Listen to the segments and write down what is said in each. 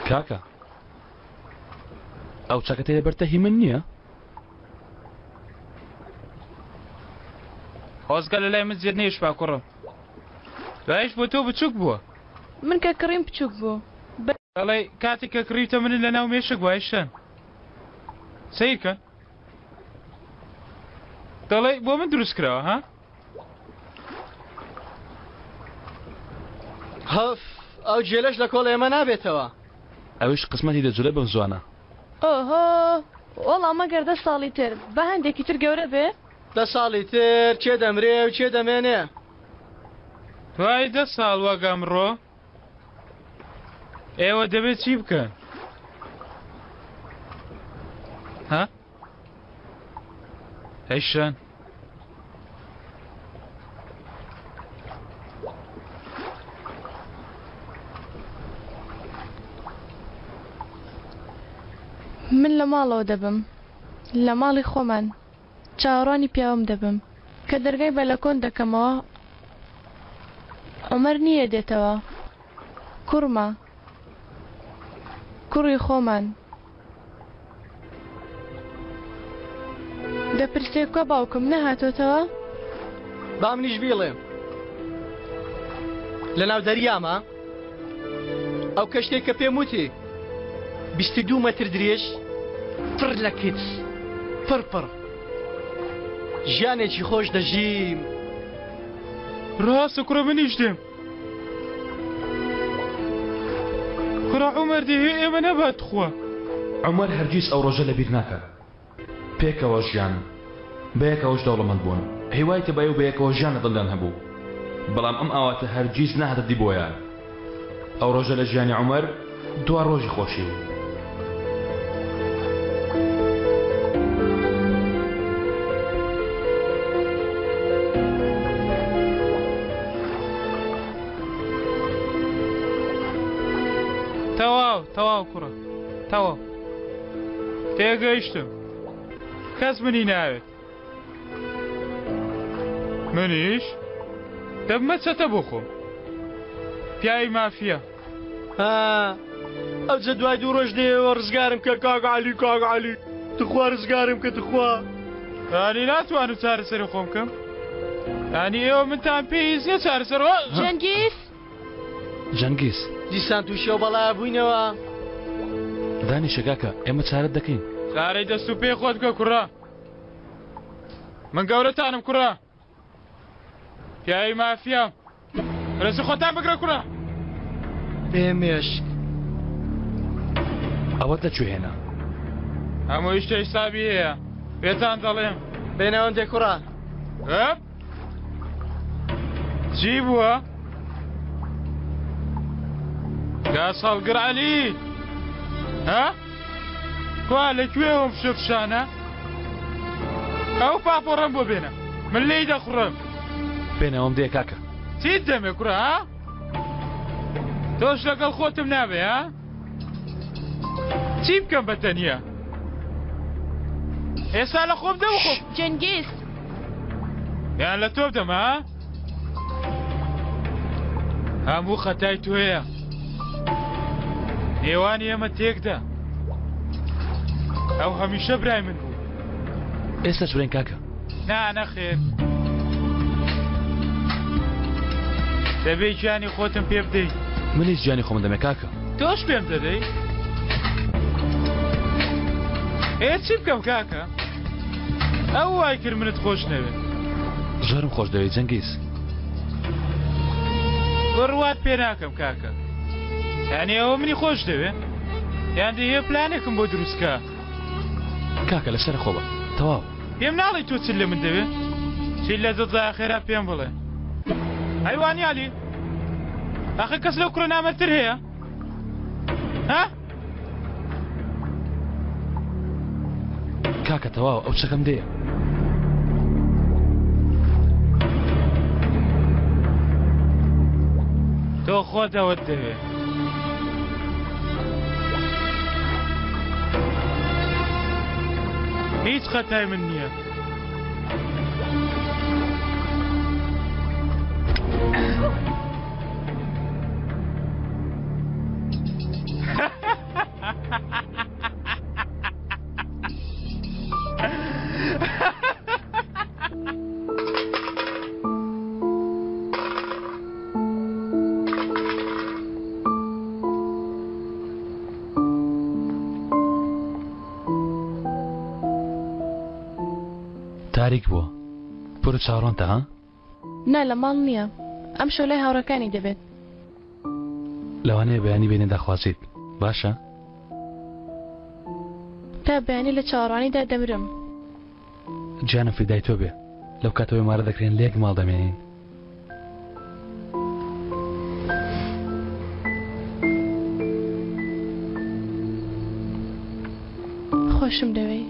کاکە ئەو چەکەتەی لەبەرتە هی من نییە؟ خۆزگە لە لای من زێد نەیشبا کوڕم دوایش بۆ تۆ بچوک بووە. من کە کڕیم بچوک بوو. دەڵێی کاتێک کە کڕیوتە منت لە ناو مێشک وای شەن سەیرکەن دەڵێی بۆ من دروست کراوە ها؟ هەف ئەو جێلەش لە کۆڵ ئێمە نابێتەوە. ئەویش قسمەتی دەجولێ بەم زوانە. ئۆهۆ وەڵا مەگەر دە ساڵی تر با هەندێکی تر گەورە بێ. دە ساڵی تر کێ دەمرێ و کێ دەمێنێ؟ دوای دە ساڵ وەک ئەمڕۆ ئێوە دەبێت چی بکەن؟ ها؟ هەیشان من لە ماڵەوە دەبم لە ماڵی خۆمان چاوەڕوانی پیاوم دەبم کە دەرگای بەلەکۆن دەکەمەوە عومەر نییە دێتەوە کوڕمە کوڕی خۆمان دەپرسێ کوا باوکم نەهاتۆتەوە؟ با منیش بیڵێم لەناو دەریامە ئەو کەشتێک کە پێم وتی 22 مەتر درێژ پڕ لە کچ پڕ پڕ ژیانێکی خۆش دەژیم. ڕاستە کوڕە منیش دێم. کوڕە عومەر دەیهەوێ ئێمە نەبات تخوا. عومەر هەرگیز ئەو ڕۆژە لەبیر ناکات. پێکەوە ژیان، بەیەکەوەش دەوڵەمەند بوون. هیوای تەبایی و بەیەکەوە ژیان لە دڵیان هەبوو. بەڵام ئەم ئاواتە هەرگیز نەهاتە دی بۆیان. ئەو ڕۆژە لە ژیانی عومەر دوا ڕۆژی خۆشی بوو. تەواو تەواو کوڕە تەواو تێگەیشتم کەس منی ناوێت منیش دەبمە چەتە بۆ خۆم پیاوی مافیا. ها ئەوجە دوای دوو ڕۆژ دێیەوە ڕزگارم کە کاک عەلی کاک عەلی تخوا ڕزگارم کە تخوا. ئانی ناتوانم چارەسەری خۆم بکەم ئانی ئێوە منتان پێویست نییە چارەسەر جەنگیز جەنگیز دیسان تووشی ئەو بەڵایە بووینەوە. دانیشە کاکە ئێمە چارەت دەکەین. چارەی دەست و پێی خۆت بکە کوڕە. من گەورەتانم کوڕە پیاوی مافیام ڕێزی خۆتان بگرە کوڕە. بێ مێشک. ئەوەت لە کوێ هێنا؟ هەمووی شتێ حیسابی هەیە پێتان دەڵێم. بێنەوەندێ کوڕە. ئەپ چی بووە؟ گاز هەڵگر عەلی ها؟ کوا لە کوێ ئەم فشە فشانە؟ ئەو پاپۆڕەم بۆ بێنە من لێی دەخوڕم. بێنەوەم دێ کاکە. چیت دەمێ کوڕە ها؟ تۆش لەگەڵ خۆتم نابێ ها؟ چی بکەم بە تەنیا؟ ئێستا لە خۆم دەم خۆم. جەنگیز. یان لە تۆ بدەم ها؟ هەموو خەتای تۆیە. نێوانی ئێمە تێکدا. ئەو هەمیشە برای من بوو. ئێستا چورێن کاکە. نا نەخێر. دەبێ گیانی خۆتم پێ بدەی. منیش گیانی خۆم دەمێ کاکە. تۆش پێم دەدەی؟ ئێ چی بکەم کاکە؟ ئەو وای کرد منت خۆش نەوێت. زۆرم خۆش دەوێی جەنگیز. بڕوات پێ ناکەم کاکە. یانی ئەوە منی خۆش دەوێ؟ یان دەیەوێ پلانێکم بۆ دروست کا؟ کاکە لەسەر خۆ بە. تەواو. پێم ناڵێی تۆ چت لە من دەوێ؟ چیت لە دڵدایە خێرا پێم بڵێ. ئەی وانیە عەلی؟ ئاخر کەس لەو کوڕە نامەردتر هەیە؟ ها؟ کاکە تەواو ئەو چەکەم دێ. تۆ خۆت ئەوەت دەوێ. هیچ خەتای من نییە. تاریک بووە. پورت چاوەڕوانتە ها؟ نا لە ماڵ نییە. ئەمشەو لای هاوڕێکانی دەبێت. لەوانەیە بەیانی بێنە داخوازیت باشە؟ تا بەیانی لە چاوەڕوانیدا دەمرم. گیانم فیدای تۆ بێ. لەو کاتەوەی مارە دەکرێن لە یەک ماڵ دەمێنین. خۆشم دەوێی.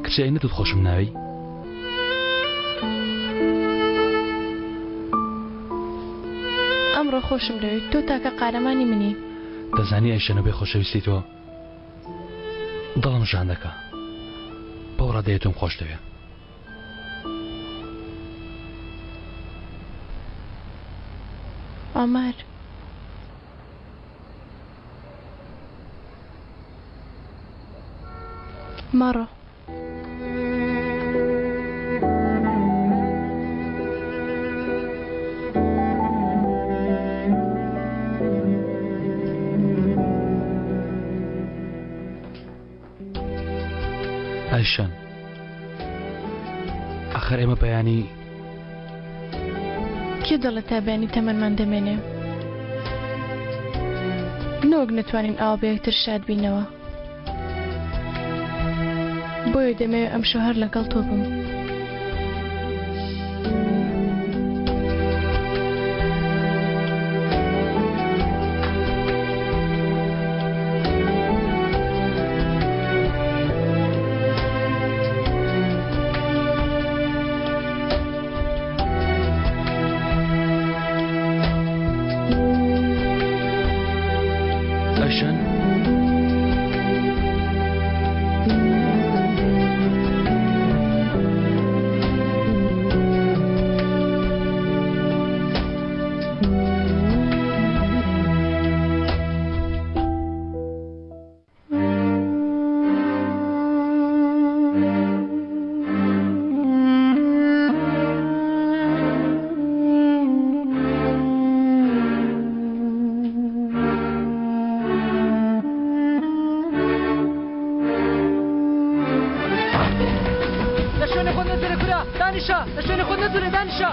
کچێ ئەی نەتوت خۆشم ناوێی؟ ئەمڕۆ خۆشم دەوێی تۆ تاکە قارەمانی منی. دەزانی ئەی شەنۆ بێ خۆشەویستی تۆ دڵم ژان دەکا بەو ڕادەیە تۆم خۆش دەوێ. عومەر. مەڕۆ. ئایشان ئەخەر ئێمە بەیانی کێ دەڵێ تا بەیانی تەمەنمان دەمێنێ؟ نەوەک نەتوانین ئاوا بە یەکتر شاد بینەوە. بۆیە دەمەوێ ئەمشەو هەر لەگەڵ تۆ بم. ئەشەن. لە شوێنی خۆت نەجوولێ کورە دانیشە لە شوێنی خۆت نەجوولێ دانیشە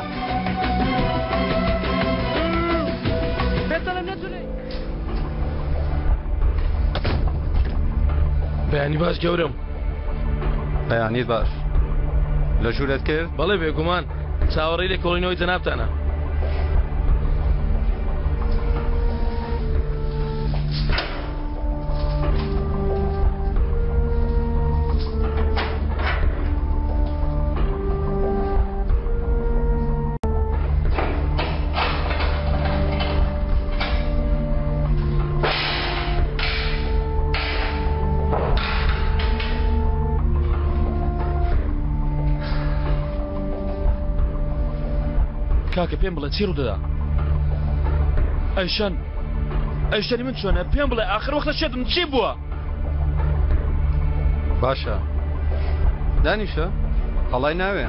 پێت دەڵێم نەجوولێ. بەیانی باش گەورەم. بەیانیت باش. لە ژوورت کرد؟ بەڵێ بێگومان. چاوەڕێی لێکۆڵینەوەی جەنابتانە. کاکە پێم بڵێ چی ڕوودەدا ئەیشەن ئەیشەنی من چۆنە پێم بڵێ ئاخر وەختە شێتم چی بووە باشە دانیشە هەڵای ناوێ.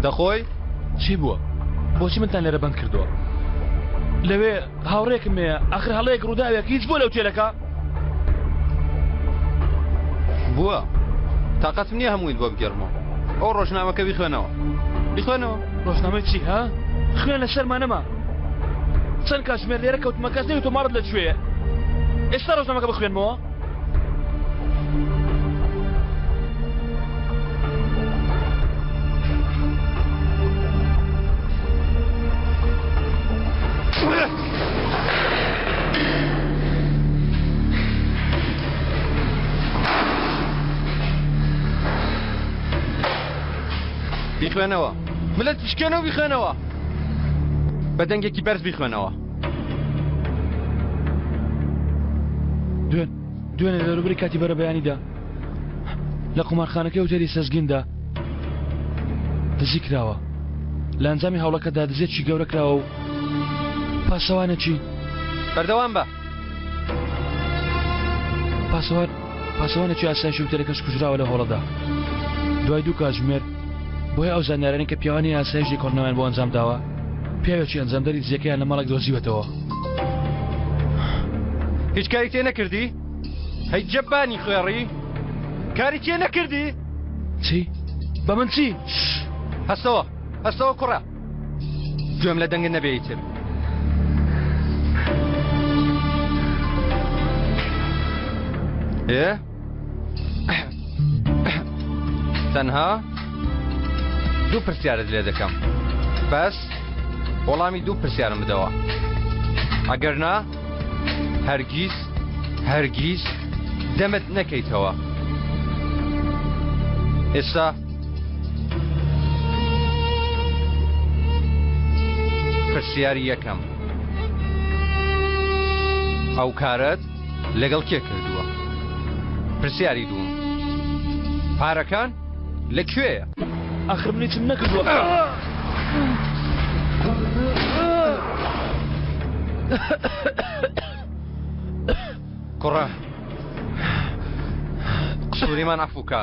دەخۆی؟ چی بووە؟ بۆچی منتان لێرە بەند کردووە؟ لەوێ هاوڕێکم هەیە ئاخر هەڵەیەک ڕووداوێک هیچ بووە لە ئوتێلەکە؟ بووە تاقەتم نییە هەموویت بۆ بگێڕمەوە ئەو ڕۆژنامەکە بیخوێنەوە بیخوێنەوە ڕۆژنامەی چی ها؟ خوێن لە شەرما نەما چەند کاتژمێر لێرە کەوتمە کەس نەوی تۆ ماڵت لە کوێیە ئێستا ڕۆژنامەکە بخوێنمەوە؟ بیخوێنەوە ملت بشکێنە و بیخوێنەوە بە دەنگێکی بەرز بیخوێنەوە دوێن دوێنێ لە دەوروبەری کاتی بەرەبەیانیدا لە قومارخانەکەی هوتێلی سەزگیندا دزی کراوە لە ئەنجامی هەوڵەکەدا دزێکی گەورە کراوە و پاسەوانێکی. بەردەوام بە. پاسەوان پاسەوانێکی ئاسایشی هوتێلەکەش کوژراوە لە هۆڵەدا. دوای دوو کاتژمێر بۆیە ئەو زانیارانەی کە پیاوانی ئاسایش لێکۆڵینەوەیان بۆ ئەنجام داوە، پیاوێکی ئەنجامدەری دزیەکەیان لە ماڵێک دۆزیوەتەوە. هیچ کاری تێ نەکردی؟ هەی جەبانی خوێڕی کاری تێ نەکردی؟ چی؟ بە من چی؟ هەستەوە هەستەوە کوڕە گوێم لە دەنگت نەبێ ئیتر. ئێ تەنها دوو پرسیارت لێ دەکەم بەس وەڵامی دوو پرسیارم بدەوە ئەگەر نا هەرگیز هەرگیز دەمت نەکەیتەوە ئێستا پرسیاری یەکەم ئەو کارەت لەگەڵ کێ کردووە؟ پرسیاری دووم پارەکان لە کوێیە؟ ئاخر من هیچم نەکردووە. کوڕە قسووریمان عەفوو کە.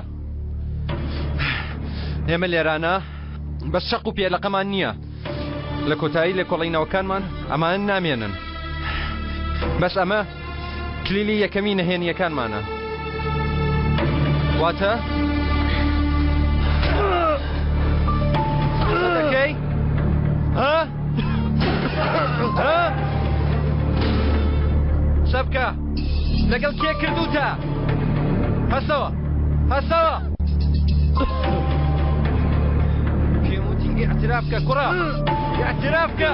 ئێمە لێرانە بەس چەق و پێلەقەمان نییە. لە کۆتایی لێکۆڵینەوەکانمان ئەمانە نامێنن. بەس ئەمە کلیلی یەکەمی نەهێنییەکانمانە. واتە دەکەی؟ ها؟ ها؟ قسە بکە لەگەڵ کێ کردوتە؟ هەستەوە هەستەوە پێم وتی ئیعتراف کە کوڕە ئیعتراف کە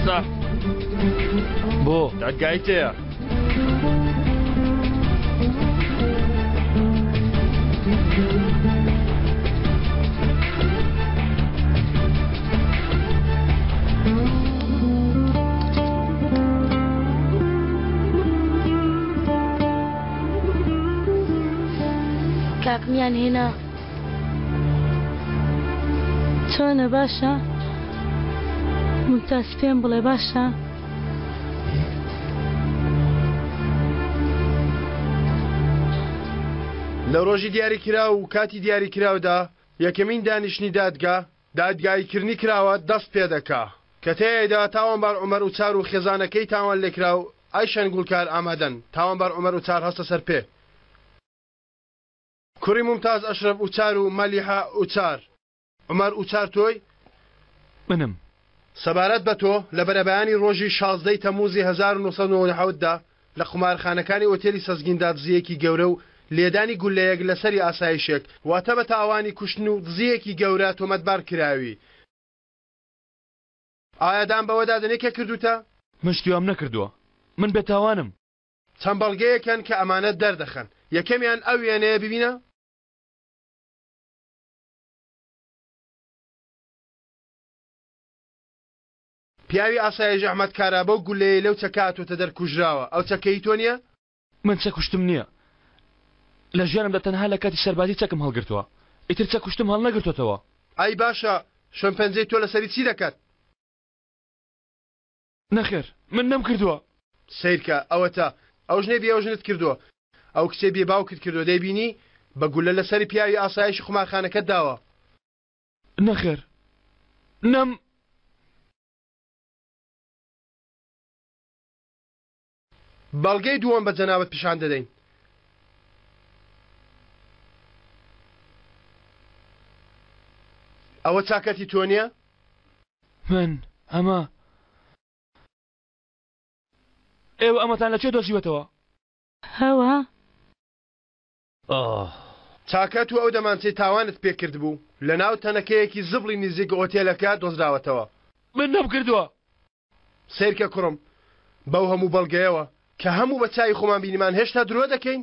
هەستە. بۆ؟ دادگایی تێیە. کاکمیان هێنا. چۆنە باشە؟ ممتاز پێم بڵێ باشە؟ لە ڕۆژی دیاریکراو و کاتی دیاریکراودا یەکەمین دانیشتنی دادگا، دادگاییکردنی کراوە دەست پێدەکا، کە تێیدا تاوانبار عومەر ئوچار و خێزانەکەی تاوانلێکراو ئایشەن گوڵکار ئامادەن، تاوانبار عومەر ئوچار هەستە سەر پێ. کوڕی مومتاز ئەشرەف ئوچار و مەلیحە ئوچار. عومەر ئوچار تۆی؟ منم. سەبارەت بە تۆ، لە بەرەبەیانی ڕۆژی 16 ی تەمموزی 1997 دا لە قومارخانەکانی ئۆتێلی سەزگیندا دزییەکی گەورە و لێدانی گوللەیەک لە سەری ئاسایشێک، واتە بە تاوانی کوشتن و دزییەکی گەورە تۆمەتبار کراوی. ئایا دان بەوەدا دەنێی کە کردووتە؟ من شتی وام نەکردووە. من بێتاوانم. چەند بەڵگەیەک هەن کە ئەمانە دەردەخەن. یەکەمیان ئەو وێنەیە ببینە. پیاوی ئاسایش ئەحمەد کارا بەو گوللەیەی لەو چەکە هاتۆتە دەر کوژراوە، ئەو چەکە هی تۆ نییە؟ من چەک کوشتم نییە. لە ژیانمدا تەنها لە کاتی سەربازی چەکم هەڵگرتووە. ئیتر چەک کوشتم هەڵنەگرتۆتەوە. ئەی باشە شوێنپەنجەی تۆ لەسەری چی دەکات؟ نەخێر من نەمکردووە. سەیرکە ئەوەتا ئەو ژنەی بێوەژنت کردووە، ئەو کچەی بێ باوکت کردووە دەیبینی؟ بە گوللە لە سەری پیاوی ئاسایشی قومارخانەکەت داوە. نەخێر نەم. بەڵگەی دووەم بە جەنابت پیشان دەدەین. ئەوە چاکەتی تۆ نییە؟ من ئەمە ئێوە ئەمەتان لە کوێ دۆزیوەتەوە؟ هەوە. ئاه. چاکەت و ئەو دەمانچەی تاوانت پێ کردبوو لەناو تەنەکەیەکی زبڵی نزیک ئۆتێلەکە دۆزراوەتەوە. من نەمکردووە. سەیرکە کوڕم، بەو هەموو بەڵگەیەوە کە هەموو بە چاوی خۆمان بینیمان هێشتا درۆ دەکەین؟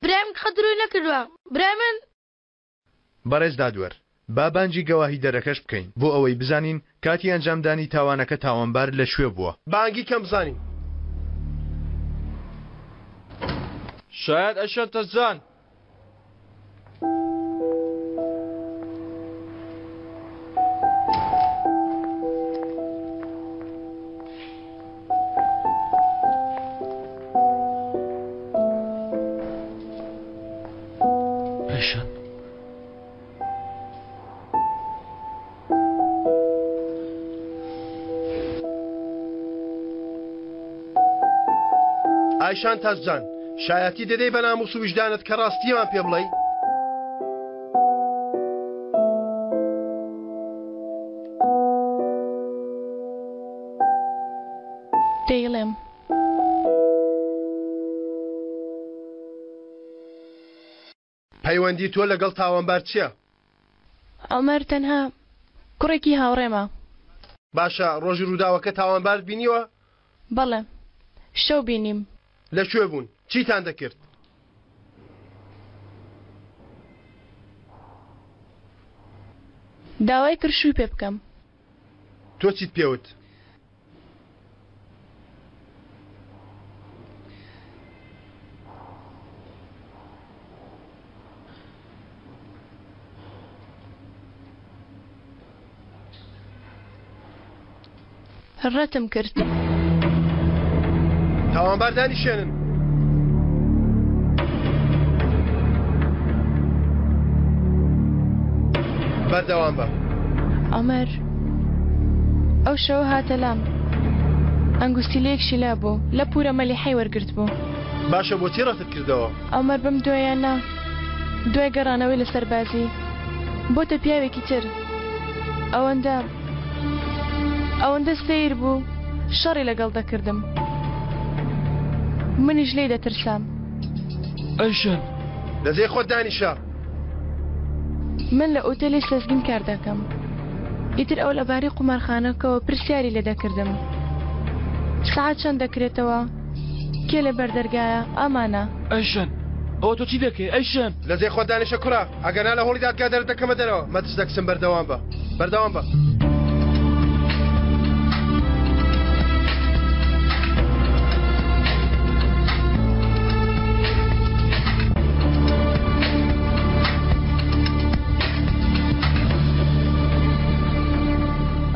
برای من قەت درۆی نەکردووە، برای من. بەڕێز دادوەر، با بانگی گەواهیدەرەکەش بکەین بۆ ئەوەی بزانین کاتی ئەنجامدانی تاوانەکە تاوانبار لە کوێ بووە. بانگی کەم بزانین. شایەد ئەشەن تەزجان. ئەیشان. ئایشان تاشجان، شایەتی دەدەی بە ناموس و ویژدانت کە ڕاستییەمان پێ بڵێی؟ دەیڵێم. پەیوەندی تۆ لەگەڵ تاوانبار چییە؟ عومەر تەنها کوڕێکی هاوڕێمە. باشە ڕۆژی ڕووداوەکە تاوانبارت بینیوە؟ بەڵێ شەو بینیم. لە کوێ بوون؟ چیتان دەکرد؟ داوای کرد شووی پێ بکەم. تۆ چیت پێ وت؟ ڕەتم کرد. تاوانبار دانیشێنن. بەردەوام بە. عومەر ئەو شەوە هاتە لام ئەنگوستیلەیەکشی لابوو لە پورە مەلیحەی وەرگرتبوو. باشە بۆچی ڕەتت کردەوە؟ عومەر بەم دوایانە دوای گەڕانەوەی لە سەربازی بۆتە پیاوێکی تر ئەوەندە ئەوەندە سەیر بوو شەڕی لەگەڵ دەکردم منیش لێی دەترسام. ئەیشان. لە جێی خۆت دانیشە. من لە ئوتێلی سەزگین کار دەکەم. ئیتر ئەو لەبارەی قومارخانەکەوە پرسیاری لێ دەکردم. سەعات چەند دەکرێتەوە؟ کێ لە بەر دەرگایە؟ ئامانە. ئەیشەن ئەوە تۆ چی دەکەی ئەیشەن؟ لە جێی خۆت دانیشە کوڕە، ئەگەرنا لە هۆڵی دادگا دەرت دەکەمە دەرەوە. مەترسە کچم بەردەوام بە. بەردەوام بە.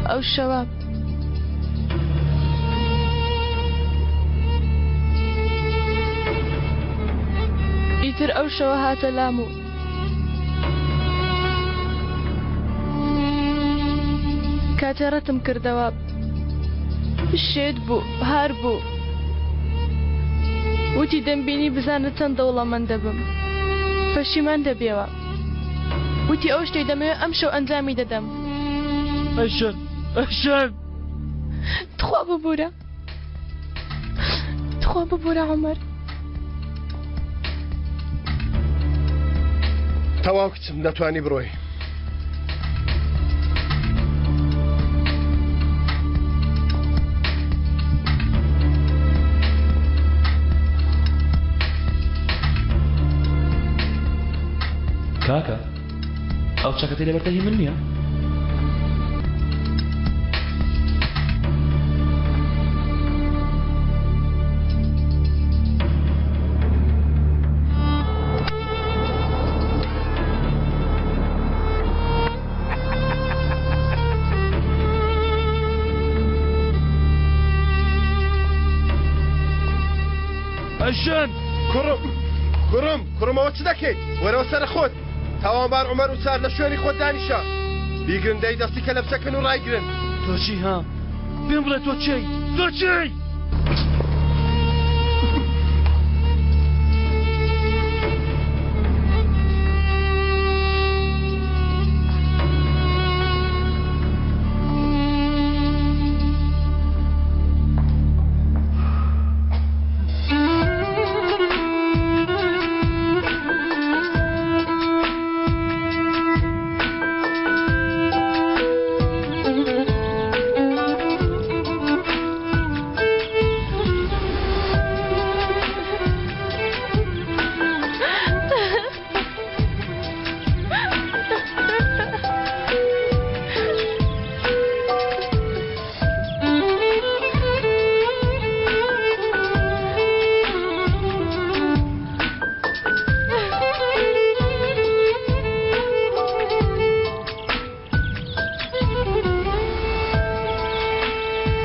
ئەو شەوە ئیتر ئەو شەوە هاتە لام و کاتێ ڕەتم کردەوە شێت بوو هار بوو وتی دەمبینی بزانە چەند دەوڵەمەند دەبم پەشیمان دەبیەوە وتی ئەو شتەی دەمەوێت ئەمشەو ئەنجامی دەدەم. ئەیشەن ئەیشەن. تخوا ببورە تخوا ببورە عومەر. تەواو کچم دەتوانی بڕۆی. کاکە ئەو چەکەتەی لەبەرتە هی من نییە؟ ئەژەن! کوڕم کوڕم کوڕم ئەوە چ دەکەیت؟ وەرەوە سەرە خۆت. تاوانبار عومەر ئوچار لە شوێنی خۆت دانیشە. بیگرن دەی دەستی کەلەپچەکەن و ڕایگرن. تۆ چی ها؟ پێم بڵێ تۆ کێی؟ تۆ کێی؟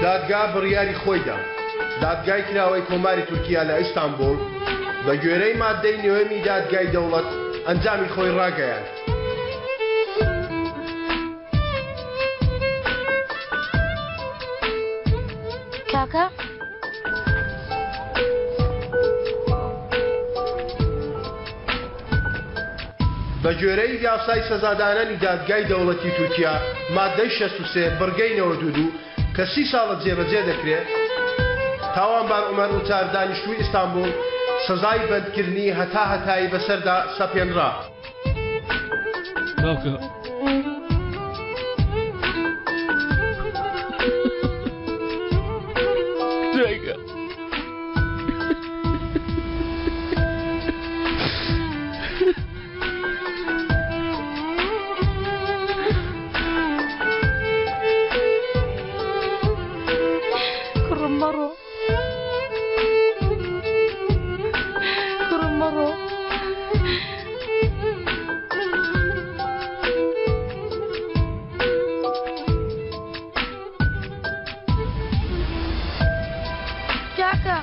دادگا بڕیاری خۆی دا. دادگای کراوەی کۆماری تورکیا لە ئیستانبوڵ بە گوێرەی ماددەی نۆیەمی دادگای دەوڵەت ئەنجامی خۆی ڕاگەیاند. کاکە؟ بە گوێرەی یاسای سەزادانانی دادگای دەوڵەتی تورکیا ماددەی 63 بڕگەی 92 کە 30 ساڵە جێبەجێ دەکرێت، تاوانبار عومەر ئوچار دانیشتووی ئیستانبوڵ سزای بەندکردنی هەتا هەتایی بەسەردا سەپێنرا. باوکە. دایکە. کوڕم مەڕۆ. کوڕم مەڕۆ. کاکە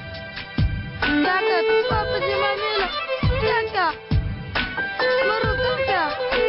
کاکە تخوا بەجێمان مێڵە کاکە مەڕۆ کاکە.